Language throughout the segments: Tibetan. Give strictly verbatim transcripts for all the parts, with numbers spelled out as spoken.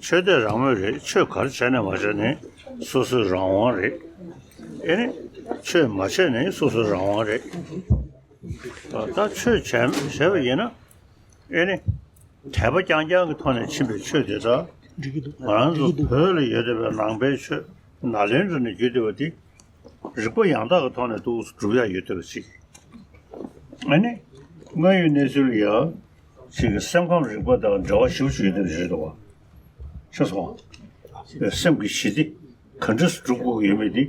ཆོས་དད་རང་མོས་རེད། ཆོས་ག་རེ་བྱས་ནས་མ་བྱས་ནས་སོ་སོའི་རང་དབང་རེད། ཨེ་ནི་ཆོས་མ་བྱས་ནས་སོ་སོའི་རང་དབང་རེད། ད་ཆོས་བྱས་བྱས་པ་ཡིན་ན་ཨེ་ནི་དད་པ་རྐྱང་རྐྱང་གི་ཐོག་ནས་ཕྱིན་པའི་ཆོས་དེ་དག་འགྲིག་གི་འདུག་ང་རང་ཚོ་འགྲིག་གི་འདུག་བོད་ལ་ཡོད་བསྡད་པའི་ནང་པའི་ཆོས་ནཱ་ལེནྡྲ་ནས་བརྒྱུད་བསྡད་པ་དེ་རིགས་པ་ཡང་དག་གི་ཐོག་ནས་འདུག་སྒྲུབ་ཡ་ཡོད་བསྡད་པ་ཅིག་ཨ་ནི་དངོས་ཡོད་གནས་ཚུལ་ལ་ཡ་ཅིག་གི་སེམས་ཁམས་རིག་པ་དང་འབྲེལ་བ་ཞེ་པོ་ཅིག་ཡོད་བསྡད་པ་ཞིག་རེད་འདུག་བ། ཤེས་སོང་། སེམས་ཀྱི་ཞི་བདེ་ག་འདྲས་སྒྲུབ་དགོས་ཀྱི་ཡོད་མེད་དེ་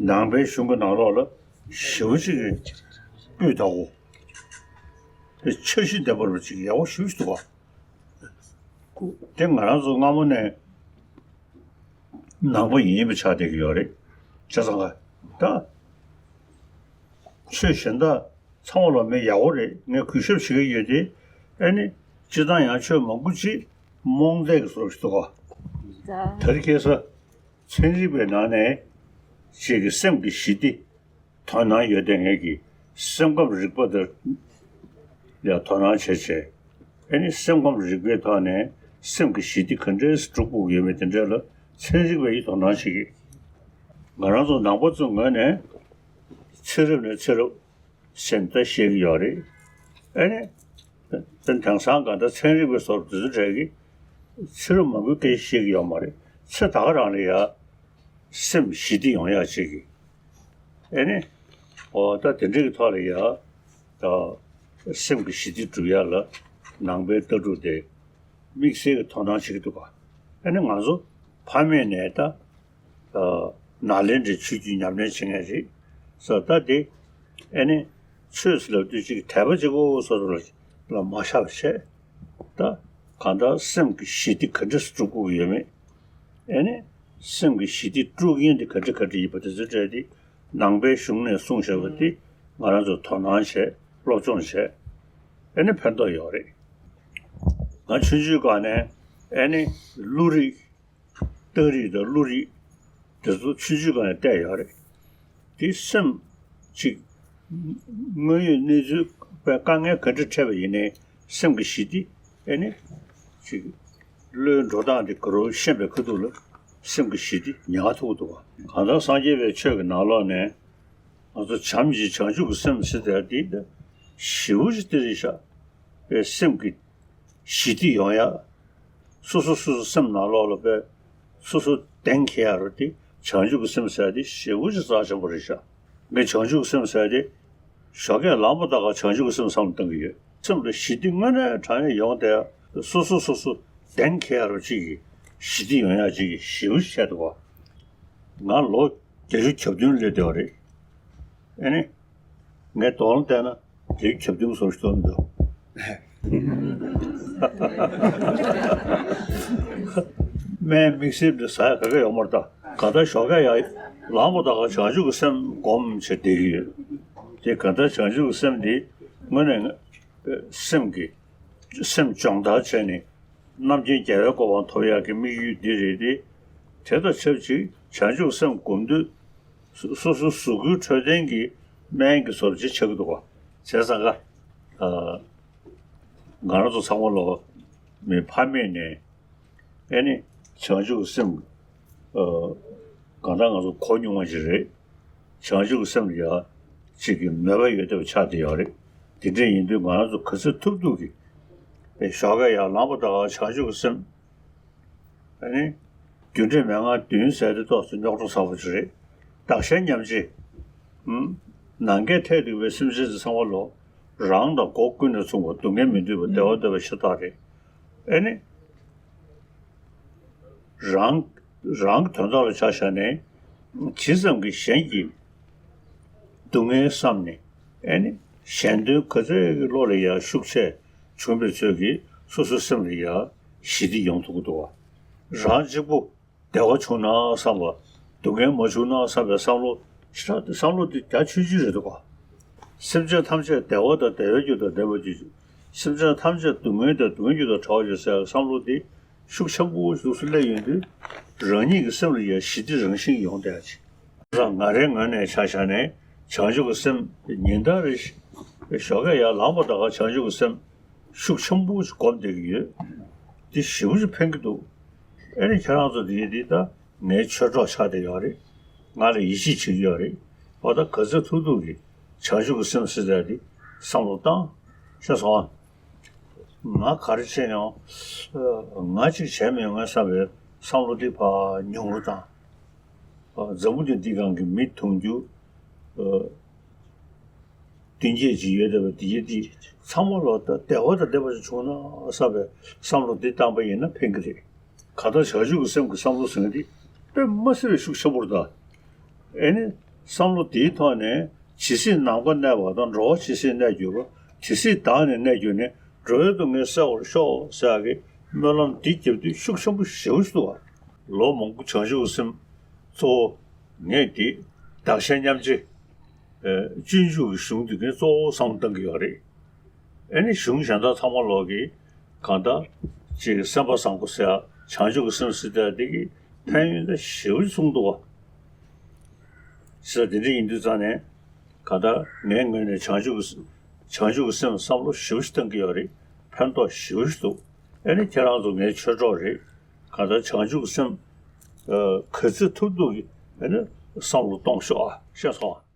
ནང་པའི་གཞུང་གི་ནང་ལོགས་ལ་ཞེ་པོ་ཅིག་གི་སྤུས་དག་པོ། དེ་འཆར་གཞི་ལྡན་པ་རུ་ཅིག་ཡག་པོ་ཞེ་པོ་ཅིག་འདུག་བ། དེ་ང་རང་ཚོ་སྔ་མོ་ནས་ནང་པ་ཡིན་པ་ཆགས་བསྡད་ཀྱི་ཡོད་རེད། བྱས་ཙང་ད་ཆོས་གཞན་དག་ཚང་མ་ལ་མི་ཡག་པོ་རེད། ངས་གུས་ཞབས་བྱེད་ཀྱི་ཡོད་དེ། ཨ་ནི་སྤྱིར་བཏང་ཡང་ཆོས་མང་པོ་ཅིག་རྨོངས་དད་ཀྱི་བཟོ་ཞིག་འདུག་ག་ད་རེས་ཁ་སང་ཚན་རིག་པའི་ནང་ནས་ཅིག་གི་སེམས་ཀྱི་ཞི་བདེ། དོ་སྣང་ཡོད་དེ་ངེད་ཀྱི་སེམས་ཁམས་རིག་པ་དང་ཡང་དོ་སྣང་བྱས་བྱས། ཨ་ནི་སེམས་ཁམས་རིག་པའི་ཐོག་ནས་སེམས་ཀྱི་ཞི་བདེ་ག་འདྲས་སྒྲུབ་དགོས་ཀྱི་ཡོད་མེད་དེ་འདྲ་ལ་ཚན་རིག་པས་ཡིད་དོ་སྣང་བྱེད་ཀྱི། ང་རང་ཚོ་ནང་པ་ཚོའི་ངོས་ནས་ཚེ་རབས་ནས་ཚེ་རབས་ཟེར་ནས་ད་བཤད་ཀྱི་ཡོད་རེད། ཨ་ནི་དེང་སང་གང་ལྟར་ཚན་རིག་པའི་སོར་དེ་ཚོ་གྲས་ཀྱིས་ཚེ་རབས་མང་པོའི་སྐད་ཆ་བཤད་ཀྱི་ཡོད་མ་རེད། ཚེ་ད་ག་རང་ལ་ཡ། སེམས་ཞི་བདེ་ཡོང་ཡག་ཅིག་གི། ཨེ་ནི། འོ་ད་དེ་འདྲ་གི་ཐོག་ལ་ཡ། ད་སེམས་ཀྱི་ཞི་བདེ་སྒྲུབ་ཡག་ལ་ནང་པའི་ལྟ་གྲུབ་དེ་དམིགས་བསལ་གྱི་དོ་སྣང་བྱེད་ཀྱི་འདུག་ག་ཨེ་ནི་ང་ཚོ་ཕ་མེས་ནས་ད་ནཱ་ལེནྡྲའི་ཆོས་བརྒྱུད་ཉམས་ལེན་བྱེད་མཁན་རེད། ས་ད་དེ་ཨེ་ནི་ཆོས་ཟེར་ལབ་དུས་ཅིག་དད་པ་ཅིག་འོ་སོ་སོ་ལ་མ་ཤར་བ་བྱས། ད་གང་ལྟར་སེམས་ཀྱི་ཞི་བདེ་ག་འདྲ་སྒྲུབ་དགོས་ཀྱི་ཡོད་མེད། ཨེ་ནི། སེམས་ཀྱི་ཞི་བདེ་དཀྲུག་མཁན་དེ་ག་འདྲ་ག་འདྲ་ཡིན་པ་དེ་ཚོའི་གྲས་དེ་ནང་པའི་གཞུང་ནས་གསུངས་བཞག་པ་དེ་ང་རང་ཚོ་དོ་སྣང་བྱས་སློབ་སྦྱོང་བྱས། ཨེ་ནི་ཕན་ཐོགས་ཡོད་རེད། ང་ཆུང་ཆུང་སྒང་ནས་ཨེ་ནི་གླུ་རིགས། རྟ་རིགས་དང་གླུ་རིགས་དེ་ཚོ་ཆུང་ཆུང་སྒང་ནས་བལྟས་ཡོད་རེད། དེ་སེམས་ཅིག་དངོས་ཡོད་གནས་ཚུལ་དཔེ་དཀའ་ངལ་ག་འདྲ་འཕྲད་པ་ཡིན་ནའི་སེམས་ཀྱི་ཞི་བདེ་ཨེ་ནི་ཅིག་བློའི་འགྲོ་སྟངས་དེ་ག་རུ་ཤེས་པའི་ཁ་ཐུག་ལ་སེམས་ཀྱི་ཞི་བདེ་ཉར་ཐུབ་ཀྱི་འདུག་ག་གང་ལྟར་སངས་རྒྱས་པའི་ཆོས་ཀྱི་ནང་ལོགས་ནས་ང་ཚོ་བྱམས་ཀྱི་བྱང་ཆུབ་ཀྱི་སེམས་ཟེར་དེ་དེ་ཞེ་པོ་ཅིག་དེ་རེད་ཤག་པའི་སེམས་ཀྱི་ཞི་བདེ་ཡོང་ཡ། སོ་སོ་སོ་སོ་སེམས་ནང་ལོགས་ལ་པའི་སོ་སོ་གདེང་འཁེལ་ཡ་རུ་དེ་བྱང་ཆུབ་ཀྱི་སེམས་ཟེར་དེ་ཞེ་པོ་ཅིག་རྩ་ཆེན་པོ་རེད་ཤག་ངས་བྱང་ཆུབ་ཀྱི་སེམས་ཟེར་དེ་ཞོགས་ཀས་ལངས་པ་ད་ག་བྱང་ཆུབ་ཀྱི་སེམས་བསམ་བློ་གཏོང་གི་ཡོད། སེམས་ལ་ཞི་བདེ་དངོས་གནས་དྲང་གནས་ཡོང་བསྡད་ཡ་སོ་སོ་སོ་སོ་གདེང་འཁེལ་ཡ་རུ་ཅིག་གི་ཞི་བདེ་ཡོང་ཡ་ཅིག་གི་ཞེ་པོ་ཅིག་བྱས་འདུག་ག་ང་ལོ་བརྒྱད་ཅུ་གྱ་བདུན་སླེབས་བསྡད་པ་རེད། ཨེ་ནི། ངས་དོ་སྣང་བལྟས་ན་དེའི་ཁྱབ་མདུན་སོར་ཤོར་འདུག་སྨན་དམིགས་བསལ་འདི་ཟ་ཡ་ག་གེ་ཡོད་མ་རེད་ད། ག་ད་ཞོགས་ཀས་ཡར་ལངས་པ་ད་ག་བྱང་ཆུབ་ཀྱི་སེམས་སྒོམ་བྱས་བསྡད་ཀྱི་ཡོད། དེ་ག་ད་བྱང་ཆུབ་ཀྱི་སེམས་འདི་དངོས་གནས་སེམས་ཀྱི་སེམས་སྦྱོང་བརྡར་བྱས་ནས། རྣམ་མཁྱེན་རྒྱལ་བའི་གོ་འཕང་ཐོབ་ཡག་གི་དམིགས་ཡུལ་འདི་རེད་དེ། དེ་དང་ཆབས་ཅིག་བྱང་ཆུབ་སེམས་སྒོམ་དུས། སོ་སོ་གཟུགས་པོའི་འཕྲོད་བསྟེན་གྱི་སྨན་གྱི་བཟོ་བཅོས་ཆགས་ཀྱི་འདུག་ག་བྱས་ཙང་ཀ་ང་རང་ཚོ་ཚང་མ་ལོ་མི་ཕ་མེས་ནས་ཨེ་ནི་བྱང་ཆུབ་སེམས་གང་ལྟར་ང་ཚོ་གོ་མྱོང་བ་ཞིག་རེད། བྱང་ཆུབ་སེམས་ལ་ཡ་གཅིག་གི་མོས་པ་ཡོད་བསྡད་པ་ཆགས་བསྡད་ཡོད་རེད། དེ་འདྲ་ཡིན་དུས་ང་རང་ཚོ་ག་ཚོད་ཐུབ་ཐུབ་ཀྱིས་ཞོགས་ཀས་ཡར་ལངས་པ་ད་ག་བྱང་ཆུབ་སེམས། ཨ་ནི། རྒྱུ་འབྲས་མན་ངག་བདུན་ཟེར་དེ་ཏོག་ཙམ་རྙོག་དྲ་ཚ་པོ་ཅིག་རེད། བདག་གཞན་མཉམ་བརྗེ། ཧུམ། ནང་འགལ་འཕྲད་འདུག་པའི་སེམས་ཅན་ཚོ་ཚང་མ་ལོ། རང་དང་སྒོ་ཀུན་ནས་མཚུངས་པ་སྡུག་བསྔལ་མི་འདོད་པ་བདེ་བ་འདོད་པ་ཤ་སྟག་རེད། ཨ་ནི། རང་། རང་གི་དོན་དག་ལ་ཆ་བཞག་ནས། ཇི་ཙམ་གྱིས་གཞན་གྱི་སྡུག་བསྔལ་བསམ་ནས། ཨ་ནི། གཞན་དོན་ག་ཚོད་ཀྱི་བློ་ལ་ཡང་ཤུགས་ཆེ་བྱུང་བའི་ཚོད་ཀྱིས་སོ་སོའི་སེམས་ལ་ཡང་ཞི་བདེ་ཡོང་ཐུབ་ཀྱི་འདུག་བ། རང་གཅིག་པུ་བདེ་བ་བྱུང་ན་བསམ་པ། སྡུག་བསྔལ་མ་བྱུང་ན་བསམ་པའི་བསམ་བློ་ཞེ་དྲག་བསམ་བློ་དེ་རྒྱ་ཆུང་ཆུང་རེད་འདུག་བ། སེམས་ཅན་ཐམས་ཅད་བདེ་བ་དང་བདེ་བའི་རྒྱུ་དང་ལྡན་པ་ཅིག་སེམས་ཅན་ཐམས་ཅད་སྡུག་བསྔལ་དང་སྡུག་བསྔལ་རྒྱུ་དང་བྲལ་བ་ཅིག་ཟེར་བའི་བསམ་བློ་དེ་ཤུགས་ཆེན་པོ་ཞིག་སླེབས་ཡོང་དུས་རང་ཉིད་ཀྱི་སེམས་ལ་ཡང་ཞི་བདེ་རང་བཞིན་ཡོང་བསྡད་ཅིག་ང་རའི་ངོས་ནས་ཆ་བཞག་ནས་བྱང་ཆུབ་ཀྱི་སེམས་ཉིན་ལྟར་རེ་ཞིག་ཞོགས་ཀས་ཡར་ལངས་པ་ད་ག་བྱང་ཆུབ་ཀྱི་སེམས་ཤུགས་ཆེན་པོ་ཞིག་སྒོམ་བསྡད་ཀྱི་ཡོད། འདི་ཞེ་པོ་ཅིག་ཕན་གྱི་འདུག་ཨེ་ནི་ཁྱེད་རང་ཚོ་དེ་དེ་ད་ངའི་ཆོས་གྲོགས་ཆགས་བསྡད་ཡོད་རེད། ང་ལ་ཡིད་ཆེས་བྱེད་ཀྱི་ཡོད་རེད། འོ་ད་ག་ཚོད་ཐུབ་ཐུབ་ཀྱིས་བྱང་ཆུབ་ཀྱི་སེམས་ཟེར་ཡ་དེ་བསམ་བློ་བཏང་། ཤེས་སོང་ཨ། ང་ག་རེ་བྱས་ཡང་། ང་གཅིག་བྱས་མི་ཡོང་ངས་བསམ་པའི་བསམ་བློ་འདི་ཕར་ཉུང་རུ་བཏང་། འཛམ་བུ་གླིང་འདི་སྒང་གི་མི་དུང་ཕྱུར་བདུན་བརྒྱད་ཅིག་ཡོད་བསྡད་པ་འདི་འདི་ཚང་མ་ལོ་ད་བདེ་བ་དང་བདེ་བ་ཞིག་བྱུང་ན་བསམ་པའི་བསམ་བློ་འདི་བཏང་པ་ཡིན་ན་ཕན་གྱི་རེད། གང་ལྟར་བྱང་ཆུབ་ཀྱི་སེམས་ཀྱི་བསམ་བློ་ཟེར་མཁན་འདི་དཔེ་མ་སྲིད་པའི་ཤུགས་ཆེན་པོ་རེད་ད། ཨེ་ནི། བསམ་བློ་དེའི་ཐོག་ནས་ཇི་སྲིད་ནམ་མཁའ་གནས་པ་དང་། འགྲོ་བ་ཇི་སྲིད་གནས་གྱུར་པ། དེ་སྲིད་བདག་ནི་གནས་གྱུར་ནས། འགྲོ་བའི་སྡུག་བསྔལ་སེལ་བར་ཤོག་ཟེར་ཡག་གི་སྨོན་ལམ་འདི་བརྒྱབ་དུས་ཤུགས་ཆེན་པོ་ཞེ་པོ་ཞིག་འདུག་བ། ལོ་མང་པོ་བྱང་ཆུབ་ཀྱི་སེམས་གཙོ་བོ་ངས་འདི་བདག་གཞན་མཉམ་བརྗེ། སྤྱོད་འཇུག་གི་གཞུང་འདི་ངས་གཙོ་བོ་བསམ་བློ་བཏང་གི་ཡོད་རེད། ཨེ་ནི་གཞུང་གཞན་དག་ཚང་མ་ལོག་གི་གང་ལྟར་ཅིག་སེམས་པ་བཟང་པོ་ཟེར་ཡ་བྱང་ཆུབ་ཀྱི་སེམས་ཟེར་ཡ་དེ་གི་ཕན་ཡོན་དེ་ཞེ་པོ་ཅིག་གསུངས་འདུག་བ། ཟེར་དེ་འདྲ་ཡིན་དུས་ཙང་ནས་གང་ལྟར་ངའི་ངོས་ནས་བྱང་ཆུབ་ཀྱི་བྱང་ཆུབ་ཀྱི་སེམས་བསམ་བློ་ཞེ་པོ་ཅིག་བཏང་གི་ཡོད་རེད། ཕན་ཐོགས་ཞེ་པོ་ཅིག་འདུག་ཨེ་ནི་ཁྱེད་རང་ཚོ་ངའི་ཆོས་གྲོགས་རེད། གང་ལྟར་བྱང་ཆུབ་ཀྱི་སེམས་ག་ཚོད་ཐུབ་ཐུབ་ཀྱིས་ཨེ་ནི་བསམ་བློ་གཏོང་ཤོག་ཨ། ཤེས་སོང་ཨ།